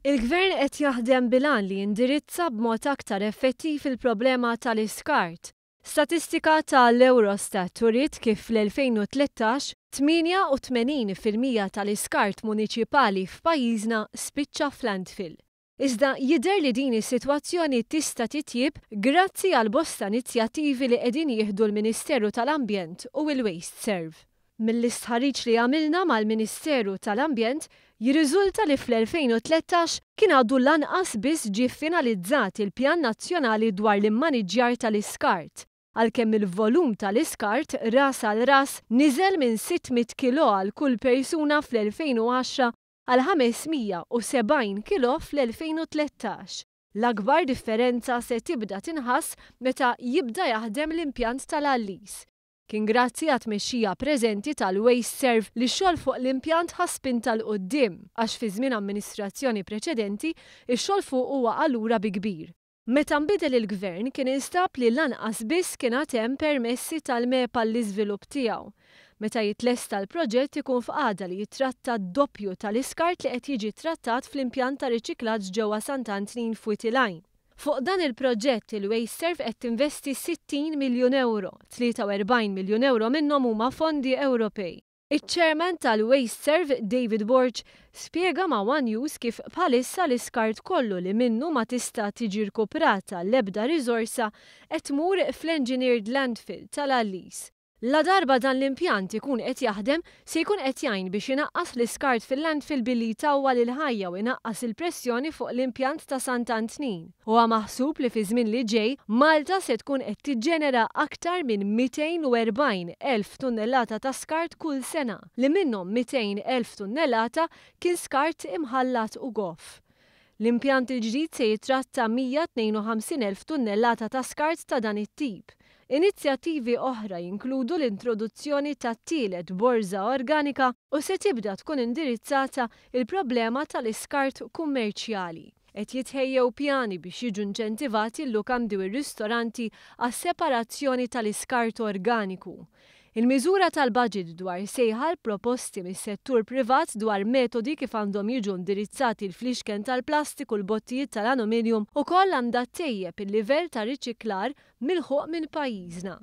Il-Gvern qed jaħdem bil-għan li jindirizza b'mod aktar effettiv il-problema tal-iskart. Statistika tal-Eurostat uriet kif fl-2013, 88% tal-iskart muniċipali f'pajjiżna spiċċa f'landfill. Iżda jidher li din is-sitwazzjoni tista' titjieb grazzi għal bosta inizjattivi li qegħdin jieħdu l-Ministeru tal-Ambjent u l-WasteServ. Mill-istħarriġ li għamilna mal-Ministeru tal-Ambjent jirriżulta li fl-2013 kien għadu lanqas biss ġie finalizzat il-Pjan Nazzjonali dwar l-Immaniġġjar tal-Iskart, għalkemm il-volum tal-iskart ras għal ras niżel minn 600 kilo għal kull persuna fl-2010 għal 570 kilo fl-2013. L-akbar differenza se tibda tinħass meta jibda jaħdem l-impjant tal-Għallis. Kien grazzi għat-tmexxija preżenti tal-WasteServ li x-xogħol fuq l-impjant ħa spinta 'l quddiem għax fi żmien amministrazzjoni preċedenti x-xogħol fuqu waqa' lura bi kbir. Meta nbidel il-Gvern kien instab li lanqas biss kien għad hemm permessi tal-MEPA għall-iżvilupp tiegħu. Meta jitlesta l-proġett ikun f'qagħda li jittratta d-doppju tal-iskart li qed jiġi ttrattat fl-impjant ta' riċiklaġġ ġewwa Sant'Antnin f'Wied il-Għajn. Fuq dan il-proġett il-WasteServ qed tinvesti 60 miljun ewro, 43 miljun ewro minnhom huma fondi Ewropej. Iċ-Chairman tal-WasteServ, David Borg, spjega ma' one News kif bħalissa l-iskart kollu li minnu ma tista' tiġi rkuprata l-ebda riżorsa qed tmur fl-engineered landfill tal-Għallis. Ladarba dan l-impjant ikun qed jaħdem, se jkun qed jgħin biex inaqqas l-iskart fil-landfill billi jtawwal il-ħajja u jnaqqas il-pressjoni fuq l-impjant ta' Sant'Antnin. Huwa maħsub li fi żmien li ġej, Malta se tkun qed tiġġenera aktar minn 240,000 tunnellata ta' skart kull sena, li minnhom 200,000 tunnellata kien skart imħallat u goff. L-impjant il-ġdid se jitratta 152,000 tunnellata ta' skart ta' dan it-tip. Inizjattivi oħra jinkludu l-introduzzjoni ta' tielet borża organika u se tibda tkun indirizzata il-problema tal-iskart kummerċjali. Qed jitħejjew pjani biex jiġu inċentivati l-lukandi u r-ristoranti għas-separazzjoni tal-iskart organiku. Il-miżura tal-budget dwar sejħa għal proposti mis-settur privat dwar metodi kif għandhom jiġu indirizzati l-flixken tal-plastik u l-bottijiet tal-aluminium ukoll għandha ttejjeb il-livell ta' riċiklar milħuq minn pajjiżna.